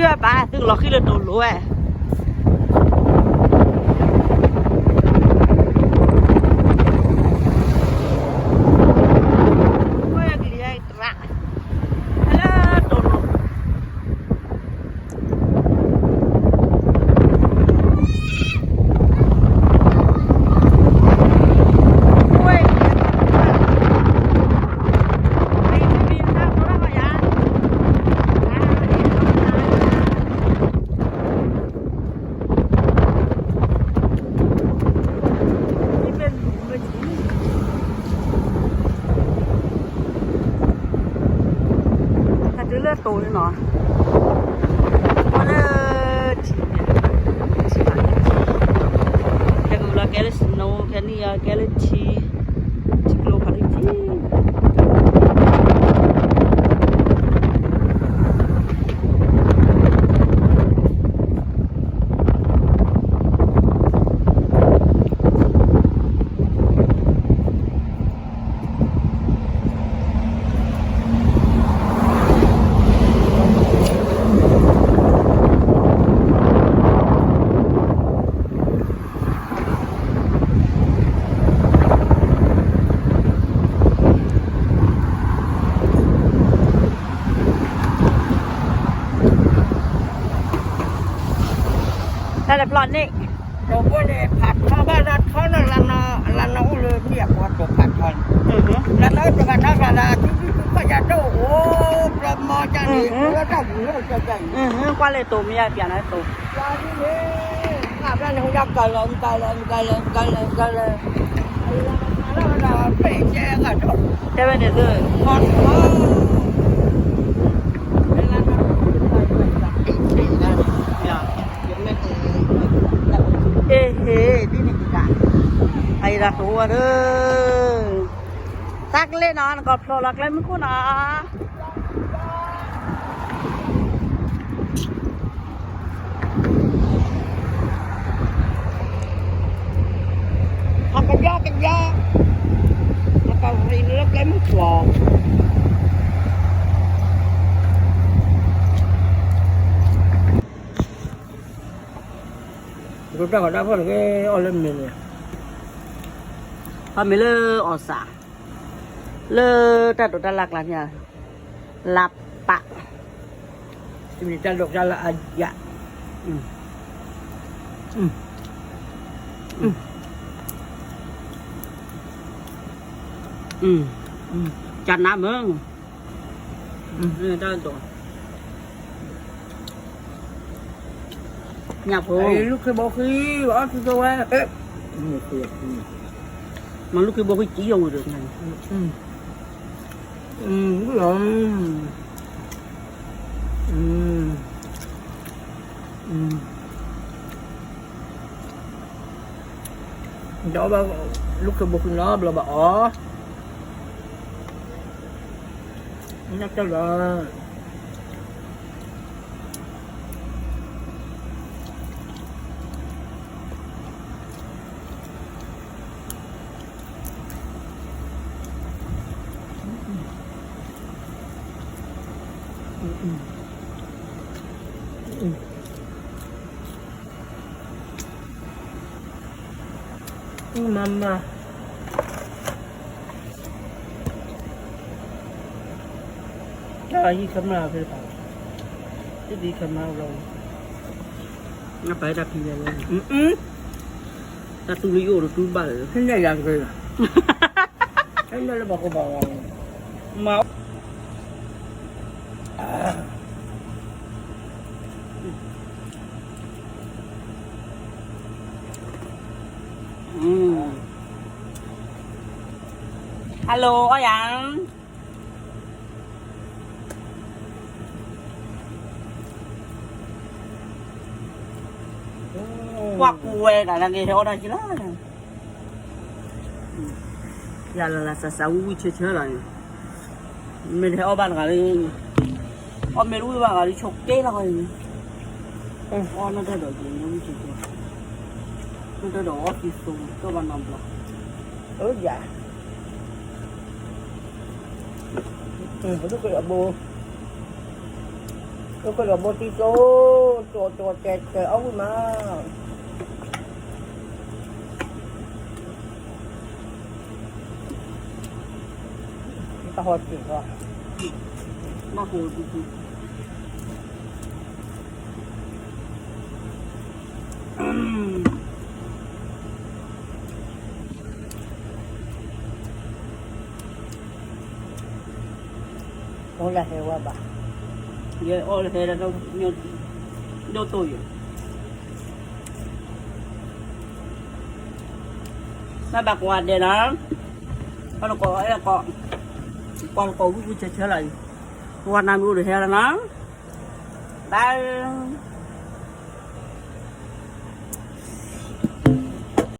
ဘၣ်သုကလီၤဃံလၢတိၤလိၤဝဲ လၢတိၤလိၤ ဟဲတုၤလၢတိၤန့ၣ်နီၤ, ဝဲလၢထံန့ၣ်, ခဲကလီၤကဲလၢ snow ခဲနံၣ်အံၤ ကဲလၢထံ, ထံကျိဖးဒိၣ်ထံ တၢ်လဲၤဖျီၣ်န့ၣ်, တိၤပှဲၤန့ၣ် ဖးထီဘၣ်ဒီးထီန့ၣ် လၢနီၢ်အိၣ်လၢမ့ၢ်အပှၤတိၤဖးထီန့ၣ်, လၢတၢ်အိၣ်တဂၤနီတဂၤ သုသုသုခီၣ်ယၤဒိၣ်အိၣ် ပျီမီကၢ်န့ၣ် အိၣ်ဝဲတၢ်ပူၤလၢကၢ်ကၢ်အံၤ, ကွၢ်လၢတိၤမ့ၢ်ယါပျးန့ၣ်တိၤ တဲဝဲန့ၣ်သု, အ့ဟ့ၣ် ဒ်န့ၣ်က့ၤ, အအံၤဒၣ်သိဝဲဒီး, သးကလဲၤနီၤ နကီၢ်ဖျိလီၤကျဲမုၢ်ခိၣ်နီၤ အကယီကယီ, အကရံလၢကျဲမုၢ်ကျီၤ, ဒိတၢ်ဂီၤတၢ်ဖီၣ်န့ၣ်က့ၤအီၣ်လၢမ့ၤန့ၣ်, ဖီမ့ၤလၢအီၣ်စး, လၢတၢ်ဒိးတၢ်လၢ်ကျါန့ၣ်, လၢပၢ်, တမ့ၢ်တၢ်ဒိးတၢ်လၢ်အယၣ်, ကနါမ့ၢ်, တၢ်ဒိး ညၣ်ဖိ, လူၢ်ခ့ဘိဃံ, အီၣ်ထူသိဝဲ, မၤလူၢ်ခ့ဘိဃံကံအီၤဝံၤဒီး, လီၤ, ဒီးဘၣ်လူၢ်ခ့ဘိဃံနီၤ ဘျီဘၣ်အီၣ်, နတလီၤ မၤမၤ, တၢ်ယံၤ camera ဖဲတပၤ, တဒ် camera ဘျီ, နပာ်တၢ်ဖံးလဲၣ်, တၢ်တူၢ်လၢယအိၣ်တတူၢ်ဘၣ်လၢ, ဟဲနဲၣ်ယၤတဂ့ၤ, ဟဲနဲၣ်လၢပှၤကဘၣ်ဝဲ, မၤ Hello အီၣ်ယၤ, ကွၢ်ကူဝဲဒၣ်လၢကဟဲအီၣ်တၢ်က့ၤလီၤ, ယၤလၢလၢစးစးဝံၣ်ဝံၣ်ဆၢဆၢလီၤန့ၣ်, မ့ၢ်တဟဲအီၣ်ဘၣ်တဂၤလၢ အီၣ်မ့ၢ်တဝံၣ်ဘၣ်ဂၤလၢဆိးက့လီၤန့ၣ်, အီၣ်နီၢ်တၢ်ဒီးက့ၤဝံၣ်ဆၢဆၢ, နီၢ်တၢ်ဒီးအီၣ်က့ၤသိးကီၢ်ဘၣ်နီတဘျီ, အယၤ, ဒုးက့ၤအဘိ, ကလီၤဘိတံၢ်တိ, တိၢ်တိၢ်တဲာ်တဲာ်အီၣ်ဝံၣ်မး, တၢ်ဟီၣ်စ့ၢ်ကီး, ဘၣ်ဟိၣ်, အိၣ်လၢဟဲဝဲဘၣ်, ယဲအီၣ်လၢဟဲလၢ, ဒိၣ်တိၢ်ယဲ, ဘၣ်ဘၣ်ကွၢ်ဒဲးနီၤ, ပှၤလၢကိးအဲၣ်ကိး, ပှၤလၢကိးဝံၣ်ဝံၣ်ဆၢဆၢလီၤအံၤ, ပှၤနါမ့ၢ်အိၣ်ဒီးဟဲလီၤနီၤ, ဘၣ်